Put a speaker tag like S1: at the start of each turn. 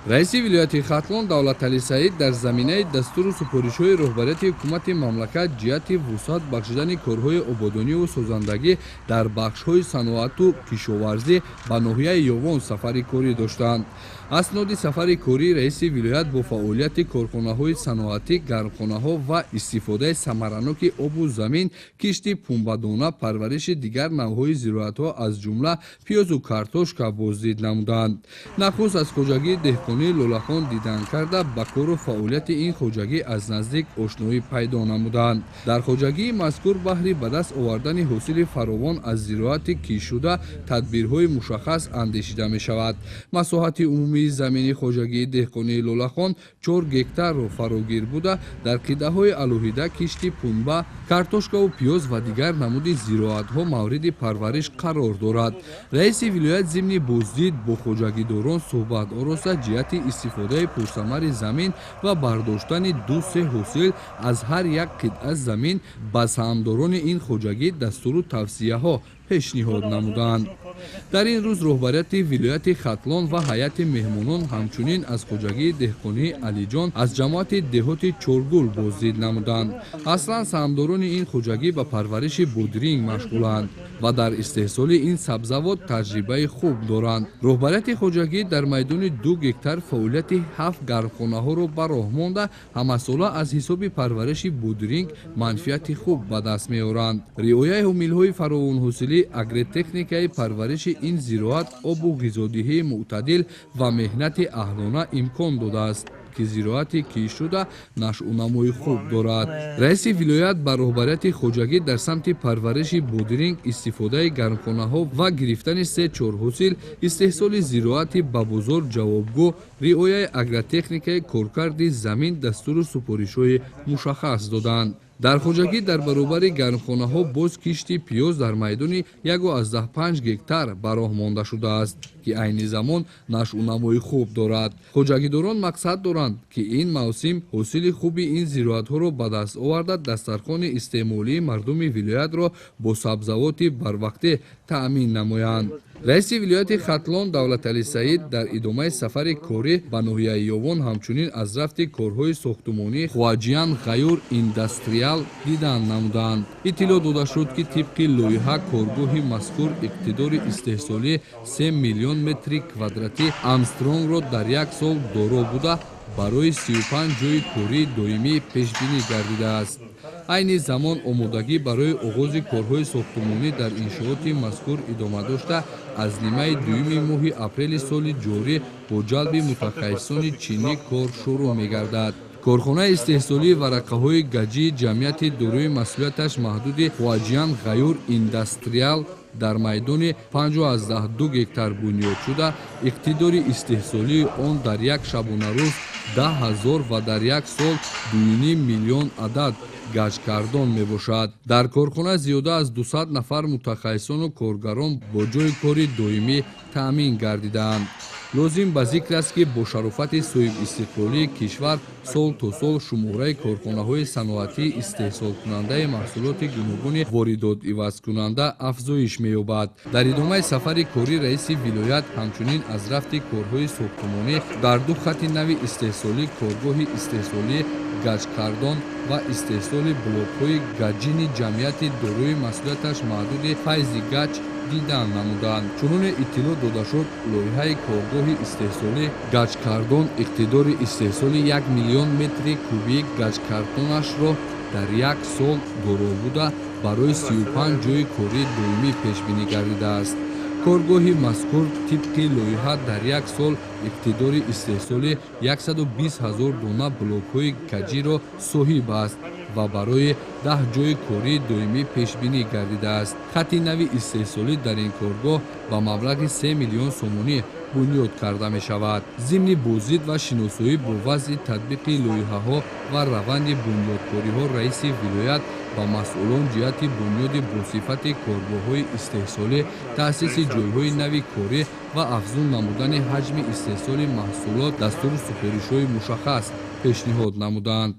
S1: Раиси вилояти Хатлон Давлаталӣ Саид дар заминаи дастуру супоришҳои роҳбарияти ҳукумати мамлакат ҷиҳати вусъат бахшидани корҳои ободониву созандагӣ дар бахшҳои саноату кишоварзӣ ба ноҳияи Ёвон сафари корӣ доштанд. Асноди сафари корӣ раиси вилоят бо фаъолияти корхонаҳои саноатӣ, гармхонаҳо ва истифодаи самараноки обу замин, кишти пунбадона, парвариши дигар навъҳои зироатҳо, аз ҷумла пиёзу картошка боздид намуданд. Нахуст аз хоҷагии деҳқонии Лолахон дидан карда, ба кору фаъолияти ин хоҷагӣ аз наздик ошноӣ пайдо намуданд. Дар хоҷагии мазкур баҳри ба даст овардани ҳосили фаровон аз зироати киштшуда тадбирҳои мушаххас андешида мешавад. Масоҳати умумии замини хоҷагии деҳқонии Лолахон 4 гектарро фарогир буда, дар қитъаҳои алоҳида кишти пунба, картошкаву пиёз ва дигар намуди зироатҳо мавриди парвариш қарор дорад. Раиси вилоят зимни боздид бо хоҷагидорон суҳбат ороста, ҷиҳати истифодаи пурсамари замин ва бардоштани ду-се ҳосил аз ҳар як қитъа замин ба саҳмдорони ин хоҷагӣ дастуру тавсияҳо пешниҳод намуданд. Дар ин рӯз роҳбарияти вилояти Хатлон ва ҳайати меҳмонон ҳамчунин аз хоҷагии деҳқонии Алиҷон аз ҷамоати деҳоти Чоргул боздид намуданд. Аслан саҳмдорони ин хоҷагӣ ба парвариши бодринг машғуланд ва дар истеҳсоли ин сабзавот таҷрибаи хуб доранд. Роҳбарияти хоҷагӣ дар майдони 2 гектар фаъолияти 7 гармхонаҳоро ба роҳ монда, ҳамасола аз ҳисоби парвариши бодринг манфиати хуб ба даст меоранд. Риояи ҳомилҳои фаровонҳосилӣ, агротехникаи парвариши ин зироат, обу ғизодиҳии мӯътадил ва меҳнати аҳлона имкон додааст, ки зироати киштшуда нашъунамои хуб дорад. Раиси вилоят ба роҳбарияти хоҷагӣ дар самти парвариши бодринг, истифодаи гармхонаҳо ва гирифтани се-чор ҳосил, истеҳсоли зироати ба бозор ҷавобгӯ, риояи агротехникаи коркарди замин дастуру супоришҳои мушаххас доданд. Дар хоҷагӣ дар баробари гармхонаҳо боз кишти пиёз дар майдони 1,5 гектар ба роҳ монда шудааст, ки айни замон нашъунамои хуб дорад. Хоҷагидорон мақсад доранд, ки ин мавсим ҳосили хуби ин зироатҳоро ба даст оварда, дастархони истеъмолии мардуми вилоятро бо сабзавоти барвақтӣ таъмин намоянд. Раиси вилояти Хатлон Давлаталӣ Саид дар идомаи сафари корӣ ба ноҳияи Ёвон ҳамчунин аз рафти корҳои сохтумонии Хуаҷиян Ғаюр Индастриал дидан намуданд. Иттилоъ дода шуд, ки тибқи лоиҳа коргоҳи мазкур иқтидори истеҳсолии 3 миллион метри квадратӣ Армстронгро дар як сол доро буда, барои 35 ҷойи кории доимӣ пешбинӣ гардидааст. Айни замон омодагӣ барои оғози корҳои сохтумонӣ дар иншооти мазкур идома дошта, аз нимаи дуюми моҳи апрели соли ҷорӣ бо ҷалби мутахассисони чинӣ кор шурӯъ мегардад. Корхонаи истеҳсолии варақаҳои гаҷии ҷамъияти дорои масъулияташ маҳдуди Хуаҷиян Ғаюр Индастриал дар майдони 5,2 гектар бунёд шуда, иқтидори истеҳсолии он дар як шабонарӯз 10 000 ва дар як сол 2,5 миллион адад гаҷкардон мебошад. Дар корхона зиёда аз 200 нафар мутахассисону коргарон бо ҷойи кори доимӣ таъмин гардидаанд. Лозим ба зикр аст, ки бо шарофати соҳибистиқлолии кишвар сол то сол шумораи корхонаҳои саноатии истеҳсолкунандаи маҳсулоти гуногуни воридотивазкунанда афзоиш меёбад. Дар идомаи сафари корӣ раиси вилоят ҳамчунин аз рафти корҳои сохтумонӣ дар ду хати нави истеҳсолӣ, коргоҳи истеҳсолии гаҷкардон ва истеҳсоли блокҳои гаҷини ҷамъияти дорои масъулияташ маҳдуди Файзи Гаҷ дидан намуданд. Чуноне иттилоъ дода шуд, лоиҳаи коргоҳи истеҳсолии гаҷкардон иқтидори истеҳсоли 1 миллион метри кубии гаҷкартонашро дар як сол доро буда, барои 35 ҷойи кории доимӣ пешбинӣ гардидааст. Коргоҳи мазкур тибқи лоиҳа дар як сол иқтидори истеҳсоли 120 ҳазор дона блокҳои гаҷиро соҳиб аст ва барои 10 ҷойи кории доимӣ пешбинӣ гардидааст. Хати нави истеҳсолӣ дар ин коргоҳ ба маблағи 3 миллион сомонӣ бунёд карда мешавад. Зимни боздид ва шиносоӣ бо вазъи татбиқи лоиҳаҳо ва раванди бунёдкориҳо раиси вилоят ба масъулон ҷиҳати бунёди босифати коргоҳҳои истеҳсолӣ, таъсиси ҷойҳои нави корӣ ва афзун намудани ҳаҷми истеҳсоли маҳсулот дастуру супоришҳои мушаххас пешниҳод намуданд.